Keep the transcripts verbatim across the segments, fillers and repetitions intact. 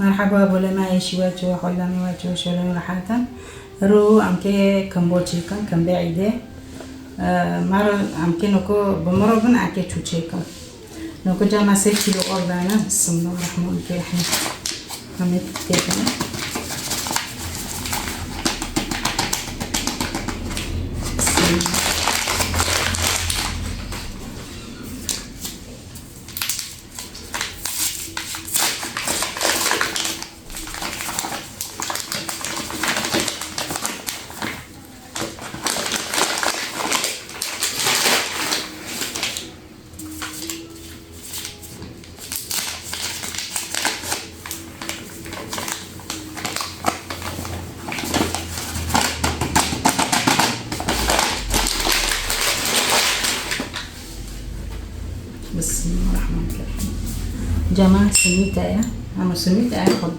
Merhaba, bo lema êşî we çi, hollamê we çi, şolên rehat in. Ro em kê kimbo çêkin, kimbê îdê. E, mero em kê noko bi miro bin, em kê çû çêkin. Noko ca me sê kîlo or dane, bismillahirrahmanirrahîm. Em ê têkin. Bismillah. Bismillahirrahmanirrahîm. Cema simît e ya. Ama simît e ya, xwe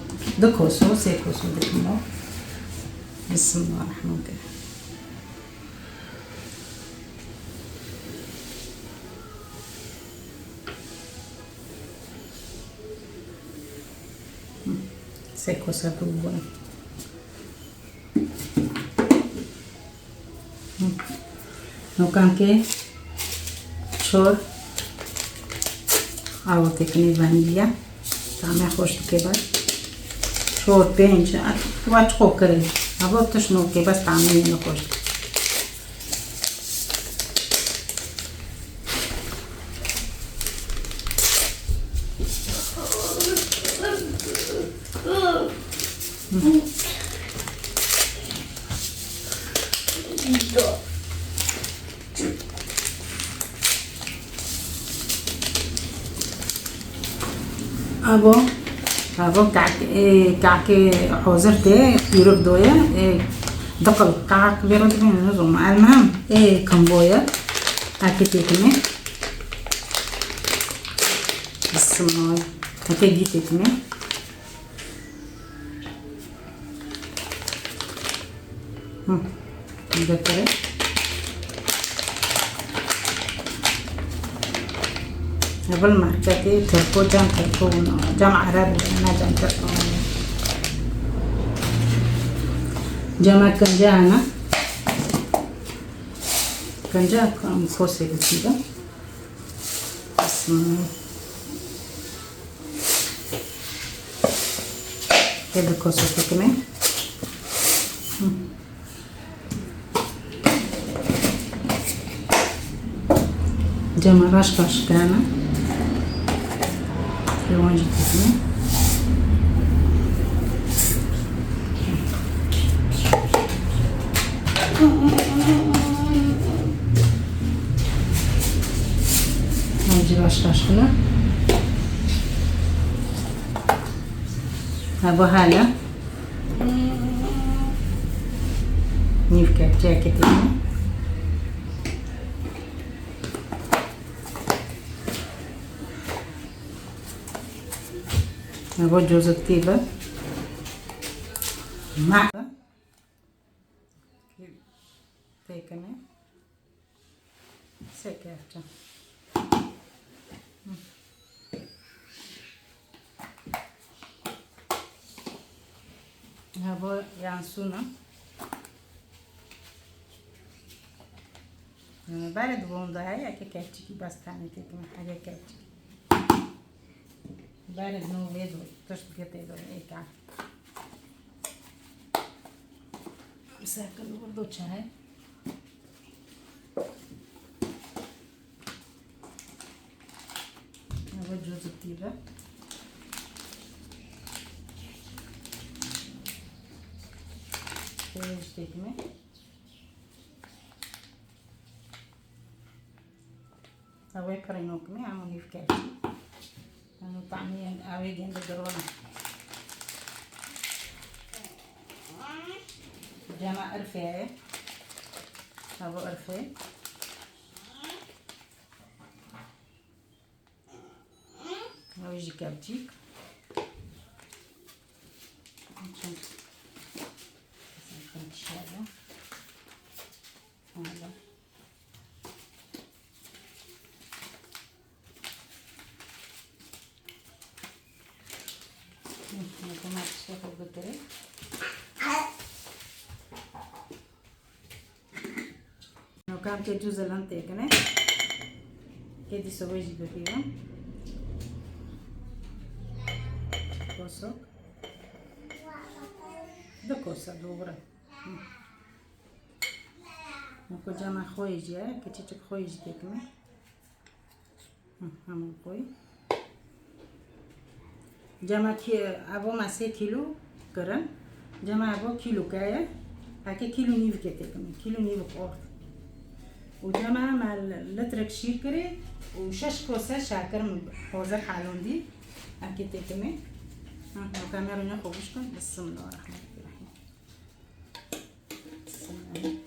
du koso, sê koso dikim o. Bismillahirrahmanirrahîm. Sê kosa du bûne. Nokan ke çor awo têkinê vanilya. Tame xweş dike bas. Çor pênc, wa çiqo kirê. Abo tişt noke bas tame yê xweş dike. Abo, abo kak, e, kakê hozir tê, pîruk doye, e, diqil kak vêre dibîne, nizom. Elmehim, e, kimboye, kakê têkine. Bismillah. Heke gî têkine. Hı. Götürün. Evvel marketê Tirko, cem Tirko bûn, cem Ereb bûn, ne cem Tirko bûn. Cema kince hene. Kince kosê dikî de. Bismillah. Hê bi koso dikime. Hı. Cema raş kaşikana. Hê wan jî dikime. Hemcî baş taşkine. Ha, bu hala. Nîv kepçeyekê têne. Ha, bu cozuk tî be. Ma. Têkine. Sê kepçe. Hebo yan sûna. Ee, Berê di wonda heye, eke kepçikî bes tenê têkine, hege kepçikî. Berê di no vê do, tişt gete do, êka. Serkin vurdo çaye. Eve cozitî be. Şöyle işte ekmek. Eve pirînok me, ama nîv kevşî. Eno tamî eve gende girona. Cema irfeye. Eve irfe. Ew jî kevçîk. Çend, çend dişare. Hala. Nokê me tiştê xwe bikirê. Nokam ke cû zilan têkine. Ke dîsa wê jî bibînim. Kosok. Du kosa doğru. Hı. Noko cama xwe jî ye, keçiçik xwe jî têkine. Hı, hemû koy. Cema ki, evo me sê kîlo kirin. Cema evo kîlo ke ye. Heke kîlo nîvike têkine. Kîlo nîvik ort. Û cema me litrek şîr kirê û şeş kose şakir min hozir halondî. Heke têkine. Hı, nokam me rûne xwe bişkin. Bismillahirrahmanirrahim. Bismillahirrahmanirrahim.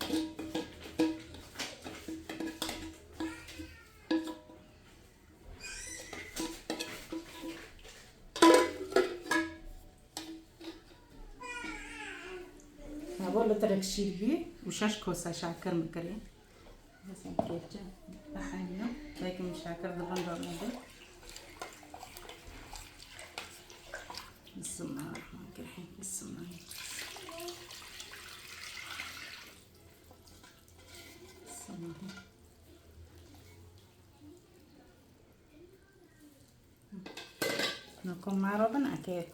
Evo litrek şîr bî û şeş kosa şakir min kirê. Mesela kepçe. Bahane. Belki min şakir di van da nebe. Bismillahirrahmanirrahim. Bismillah. Bismillah. Noko maro bin eke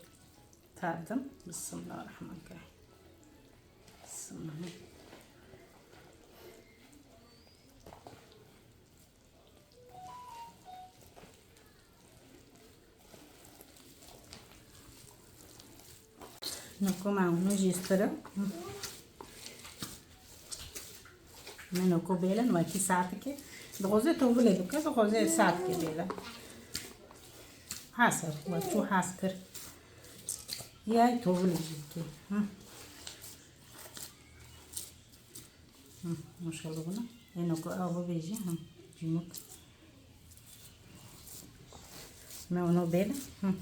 tardim. Bismillahirrahmanirrahim. Bismillah. Noko me hûno jî stir e. Me noko bêlin wekî saetike. Dixwaze tovilê bike, dixwaze saetike bêle. Has e, we çû has kir. Yay tovilê jî bike. Hı. Hı, maşallah buna. Ê noko ew bibêjî, hı, cîmik. Me ono bêle. Hı.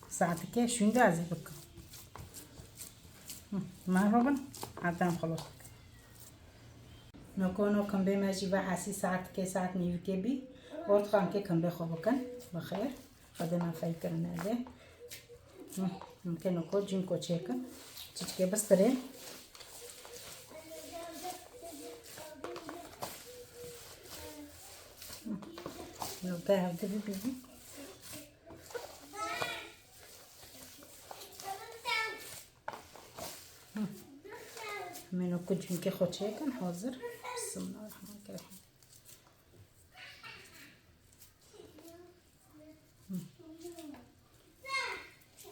Saetike şûnde ez ê bikim. Hı, me robin, heta em xelos bikin. Noko no kimbê me jî vehesî saetike, saet nîvike bî. Ortixan ke kimbê xwe bikin. Bi xêr. Xwedê me feykirin erdê. Hı, mimkeno ku cînko çêkin. Çiçkê bistirê. Hı. Nokta hevdi bibînin. Hı. Meno ku cînkê xwe çêkin hazir. Bismillahirrahmanirrahim.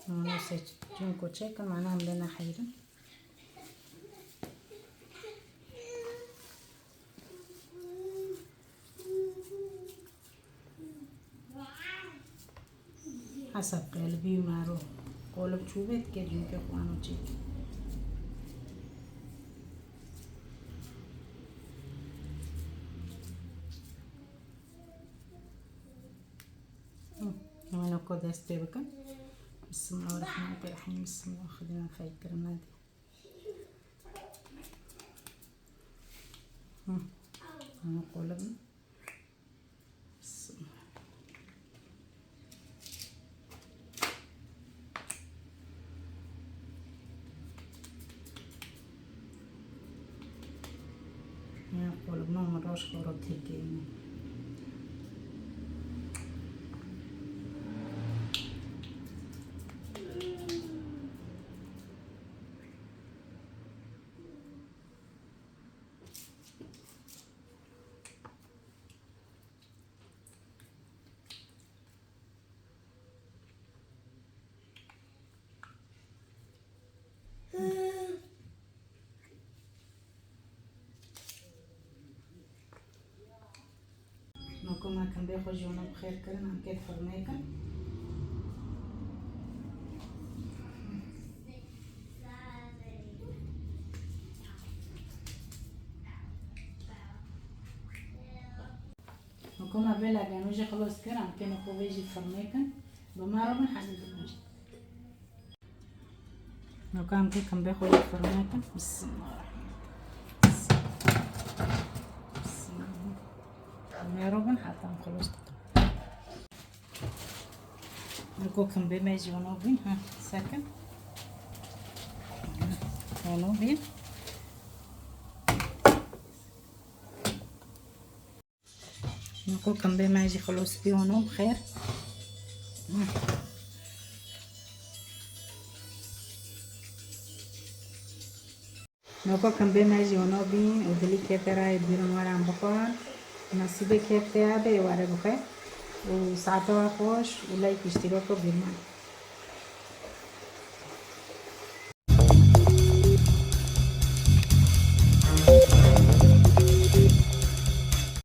Mana seçtim koçekin, mana em lê neheyrin. Hesab qelibî mero. Qolib çû bê dike cûnkê xwe ano çêk. Hı, hemen oku dest pê bikin. Bismillahirrahmanirrahim. Bismillah. Xwedê me feykirin hadi. Hı. Hemen qolibin. Bismillah. Ya, qolibno min roj xwe re têkeyî. Noko me kembê xwe ji wana bi xêr kirin, em kê firnê kin. Noko me vê lageno jî xilos kir, em kê noko vê jî firnê kin. Bi me re bin hemî dimêj. Noko em kê kembê xwe jî firnê kin. Bismillah. Bismillah. Em ê robin heta em xilos dikin. Niko kimbê me jî ono bîn, ha, sekin. Ono bîn. Niko kimbê me jî xilos bî, ono bi xêr. Noko kimbê me jî ono bîn û dilî kete rayê bîrin weran bixwin. Nasîbê kete ya bê were bixwe. Û saete we xweş û like îştîroko bîrman.